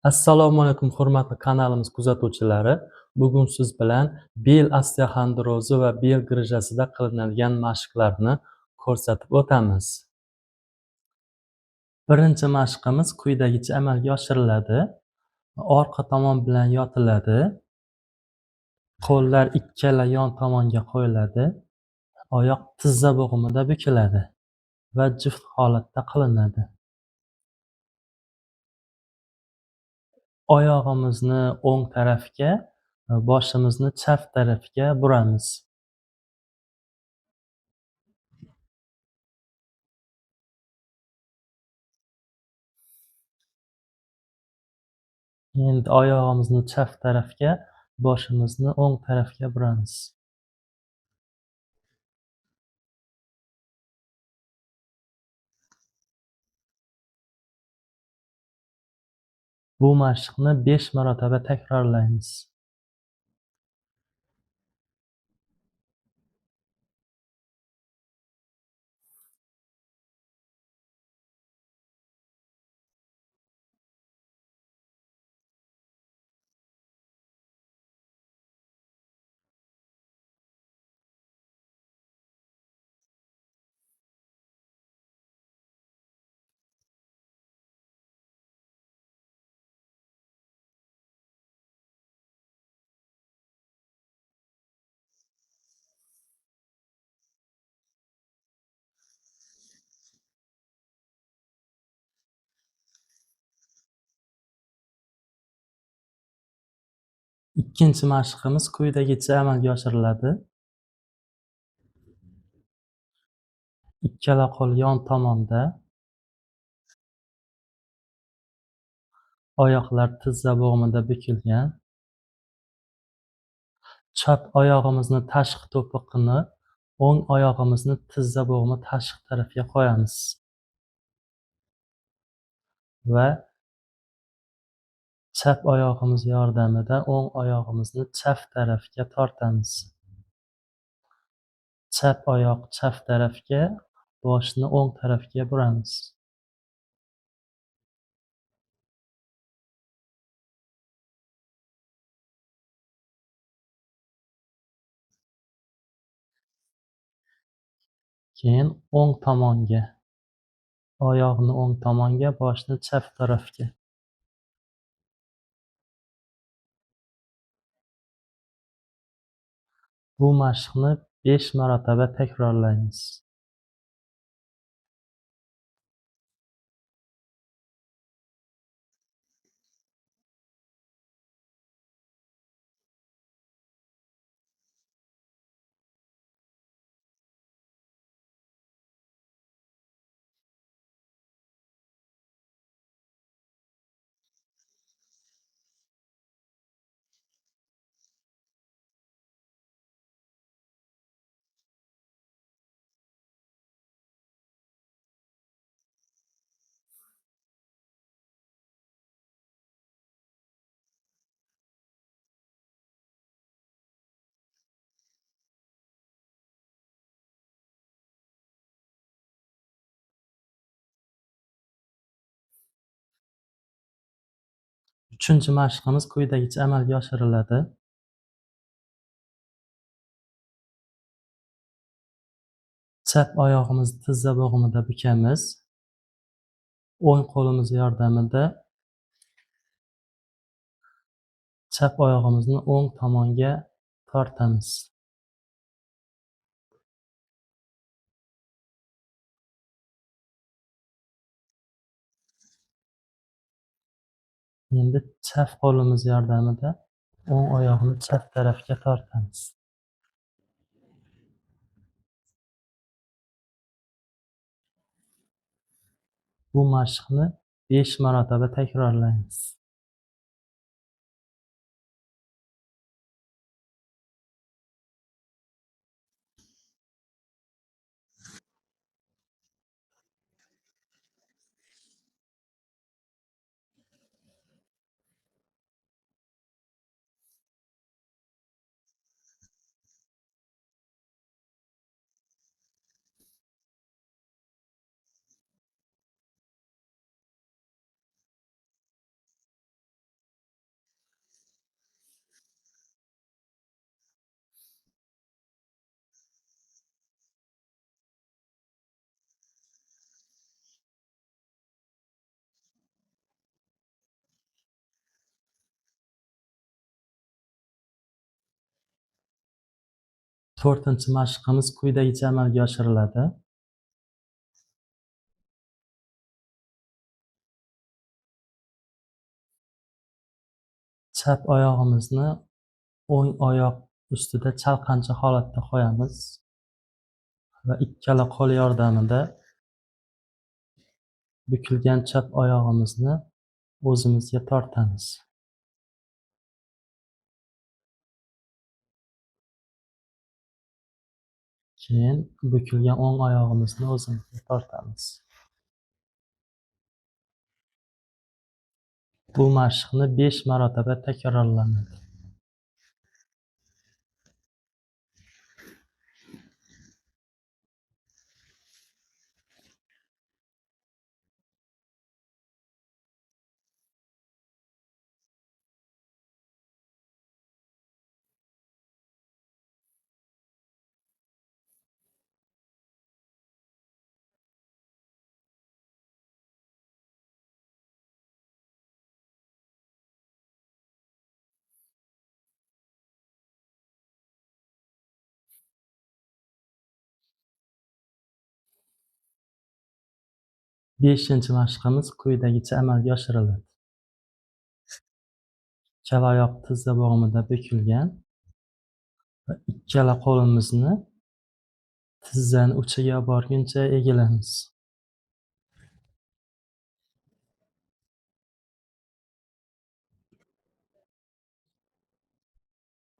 Assalomu alaykum, hurmatli kanalimiz kuzatuvchilari. Bugun siz bilan bel osteoxondrozi va bel grijasida qilinadigan mashqlarni ko'rsatib o'tamiz. Birinchi mashqimiz quyidagicha amalga oshiriladi. Orqa tomon bilan yotiladi. Qo'llar ikkala yon tomonga qo'yiladi. Oyoq tizza bo'g'imida bukiladi va juft holatda qilinadi. Oyog'imizni o'ng tarafga, boshimizni chap tarafga buramiz. Endi oyog'imizni chap tarafga, boshimizni o'ng tarafga buramiz. Bu mashqni 5 marotaba takrorlaymiz. Ikkinchi mashqimiz quyidagicha amalga oshiriladi. Ikkala qo'l yon tomonda, oyoqlar tizza bo'g'imida bukilgan. Chap oyog'imizni tashqi to'piqini, o'ng oyog'imizni tizza bo'g'imi tashqi tarafga qo'yamiz. Va chap oyog'imiz yordamida o'ng oyog'imizni chap tarafga tortamiz. Chap oyoq chap tarafga, boshni o'ng tarafga buramiz. Keyin o'ng tomonga, oyoqni o'ng tomonga, boshni chap tarafga. Bu mashqni 5 marotaba takrorlaymiz. Uchinchi mashqimiz quyidagicha amalga oshiriladi. Chap oyog'imizni tizza bo'g'imida bukamiz. O'ng qo'limiz yordamida chap oyog'imizni o'ng tomonga tortamiz. Endi chap qo'limiz yordamida o'ng oyoqni chap tarafga tortamiz. Bu mashqni 5 marotaba takrorlaymiz. To'rtinchi mashqimiz quyidagicha amalga oshiriladi. Chap oyog'imizni o'ng oyoq ustida chalqancha holatda qo'yamiz va ikkala qo'l yordamida bukilgan chap oyog'imizni o'zimizga tortamiz. Keyin bukilgan o'ng oyog'imizni o'zimizga tortamiz. Bu mashqni 5 marotaba takrorlanadi. Beshinchi mashqimiz quyidagicha amalga oshiriladi. Ikkala oyoq tizza bo'g'imida bukilgan va ikkala qo'limizni tizzani uchiga olib borguncha egilamiz.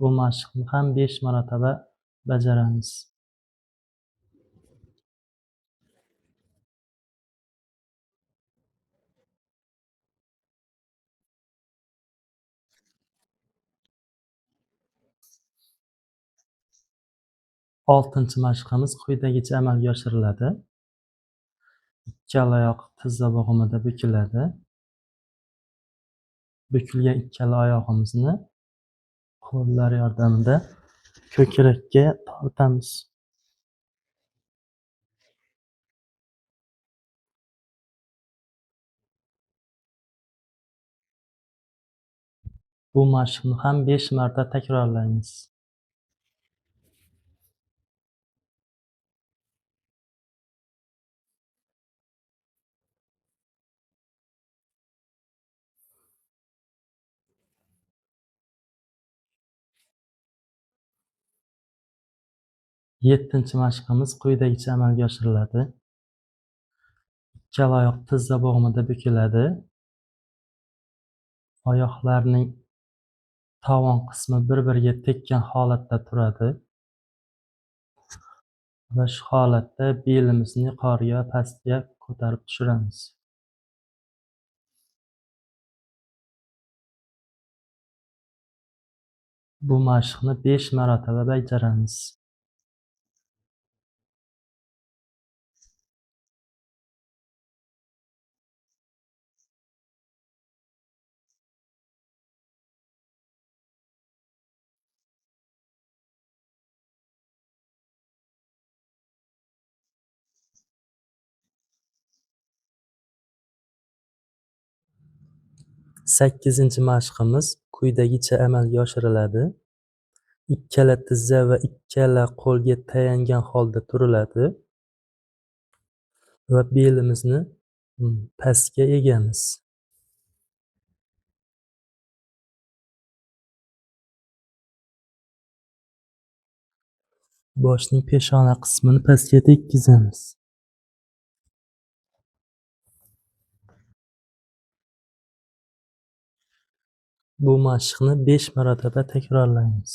Bu mashqni ham 5 marotaba bajaramiz. Oltinchi mashqimiz quyidagicha amalga oshiriladi. Ikkala oyoq tizza bo'g'imida bukiladi. Bukilgan ikkala oyog'imizni qo'llar yordamida ko'krakka tortamiz. Bu mashqni ham 5 marta takrorlaymiz. Yettinchi mashqimiz quyidagicha amalga oshiriladi. Ikkala oyoq tizza bo'g'imida bukiladi. Oyoqlarning tovon qismi bir-biriga tekkan holatda turadi. Va shu holatda belimizni yuqoriga va pastga ko'tarib tushiramiz. Bu mashqni 5 marotaba bajaramiz. Sakkizinchi mashqimiz quyidagicha amalga oshiriladi. Ikkala tizza va ikkala qo'lga tayangan holda turiladi va belimizni pastga egamiz. Boshning peshona qismini pastga tekkizamiz. Bu mashqni 5 marotaba takrorlaymiz.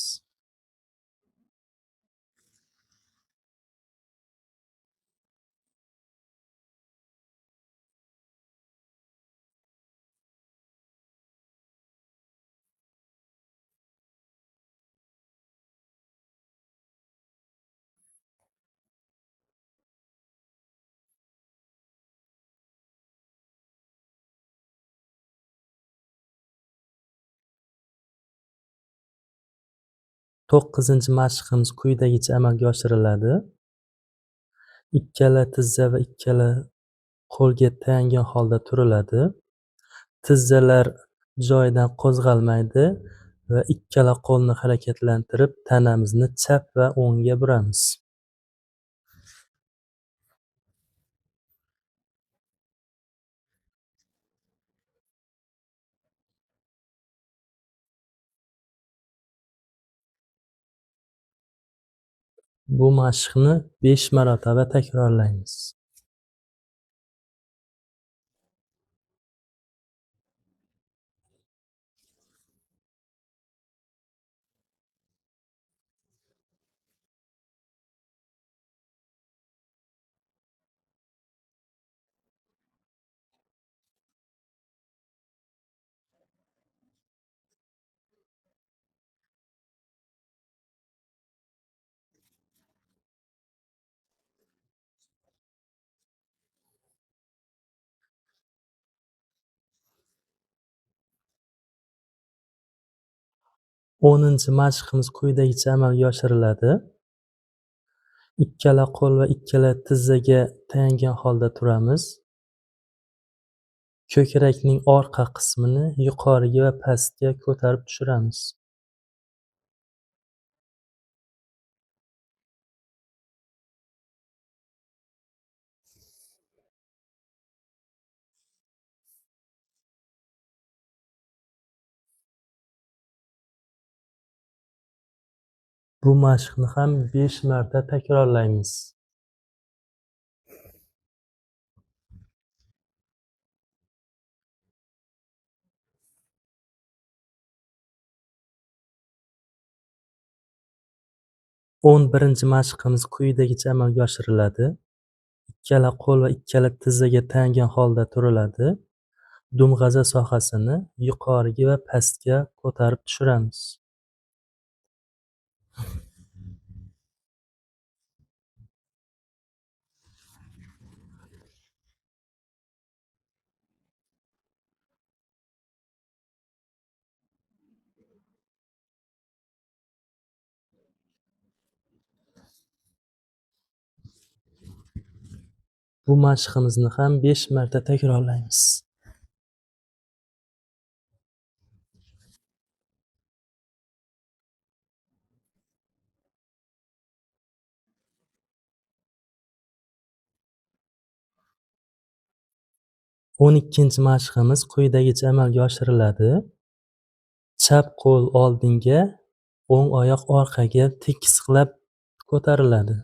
To'qqizinchi mashqimiz quyidagicha amalga oshiriladi. Ikkala tizza va ikkala qo'lga tayangan holda turiladi. Tizzalar joyidan qo'zg'almaydi Va ikkala qo'lni harakatlantirib, tanamizni chap va o'ngga buramiz. Bu mashqni 5 marotaba takrorlaymiz. 10 mashqimiz quyidagicha amalga oshiriladi. Ikkala qo'l va ikkala tizzaga tayangan holda turamiz. Ko'krakning orqa qismini yuqoriga va pastga ko'tarib tushiramiz. Bu mashqni ham 5 marta takrorlaymiz. O'n birinchi mashqimiz quyidagicha amalga oshiriladi. Ikkala qo'l va ikkala tizzaga tayangan holda turiladi. Dumg'aza sohasini yuqoriga va pastga ko'tarib tushiramiz. Bu mashqimizni ham 5 marta takrorlaymiz. O'n ikkinchi mashqimiz quyidagicha amalga oshiriladi. Chap qo'l oldinga, o'ng oyoq orqaga tekis qilib ko'tariladi.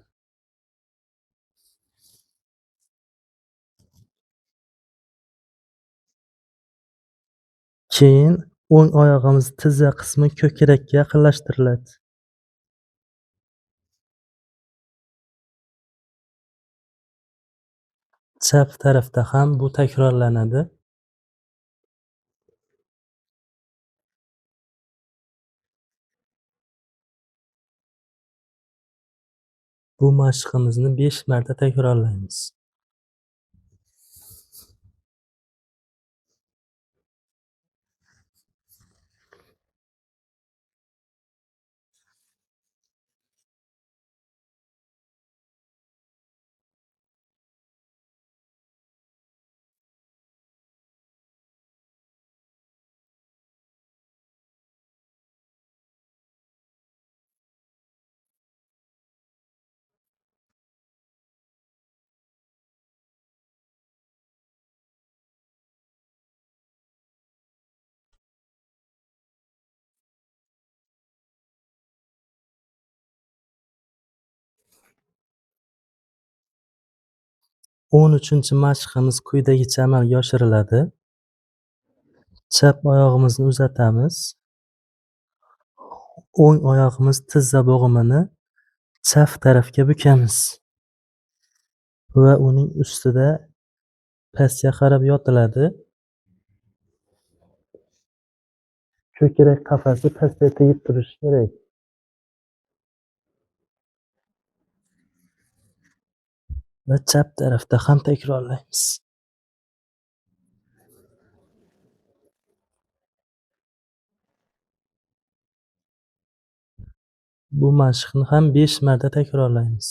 Keyin o'ng oyog'imiz tizza qismi ko'krakka yaqinlashtiriladi. Chap tarafda ham bu takrorlanadi. Bu mashqimizni 5 marta takrorlaymiz. O'n uchinchi mashqimiz quyidagicha amalga oshiriladi. Chap oyog'imizni uzatamiz. O'ng oyog'imiz tizza bo'g'imini chap tarafga bukamiz va uning ustida pastga qarab yotiladi. Ko'krak qafasi pastga tegib turishi kerak. Va chap tarafda ham takrorlaymiz. Bu mashqni ham 5 marta takrorlaymiz.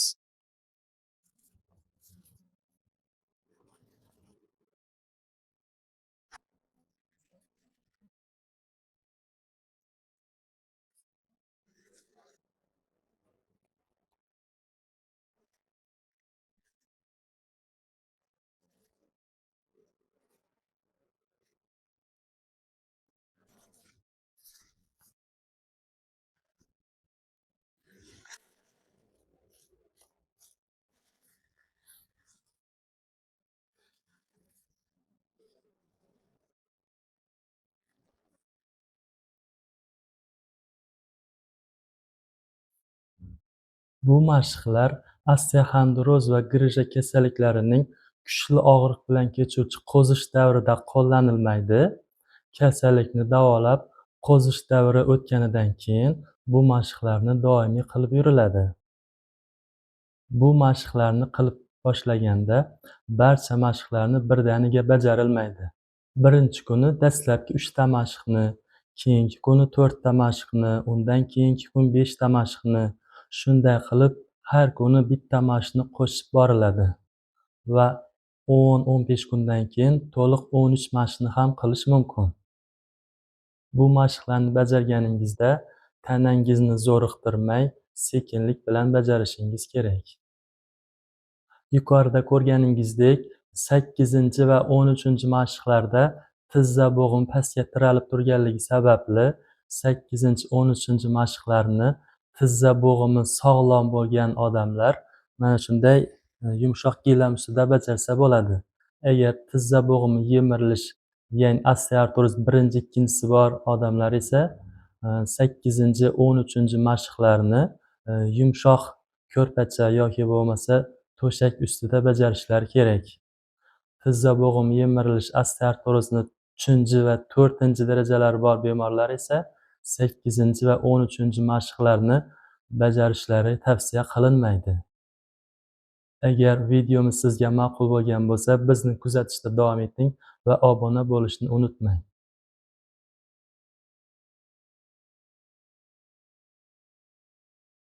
Bu mashqlar osteoxondroz va grija kasalliklarining kuchli og'riq bilan kechuvchi qo'zish davrida qo'llanilmaydi. Kasallikni davolab, qo'zish davri o'tganidan keyin bu mashqlarni doimiy qilib yuriladi. Bu mashqlarni qilib boshlaganda barcha mashqlarni birdaniga bajarilmaydi. Birinchi kuni dastlabki 3 ta mashqni, keyingi kuni 4 ta mashqni, undan keyingi kun 5 ta mashqni, shunday qilib har kuni bitta mashqni qo'shib boriladi va 10-15 kundan keyin to'liq 13 mashqni ham qilish mumkin. Bu mashqlarni bajarganingizda tanangizni zo'riqtirmay, sekinlik bilan bajarishingiz kerak. Yuqorida ko'rganingizdek, 8 va 13-mashqlarda tizza bo'g'im pastga tiralib turganligi sababli 8-13 mashqlarni tizza bo'g'imi sog'lom bo'lgan odamlar mana shunday yumshoq gilam ustida bajarsa bo'ladi. Agar tizza bo'g'imi yemirilish, ya'ni osteoartroz birinchi, ikkinchisi bor odamlar esa 8-13 mashqlarni yumshoq ko'rpacha yoki bo'lmasa to'shak ustida bajarishlari kerak. Tizza bo'g'im yemirilish osteoartrozni 3 va 4 darajalari bor bemorlar esa 8 va 13 mashqlarni bajarishlari tavsiya qilinmaydi. Agar videomiz sizga ma'qul bo'lgan bo'lsa, bizni kuzatishda davom eting va obuna bo'lishni unutmang.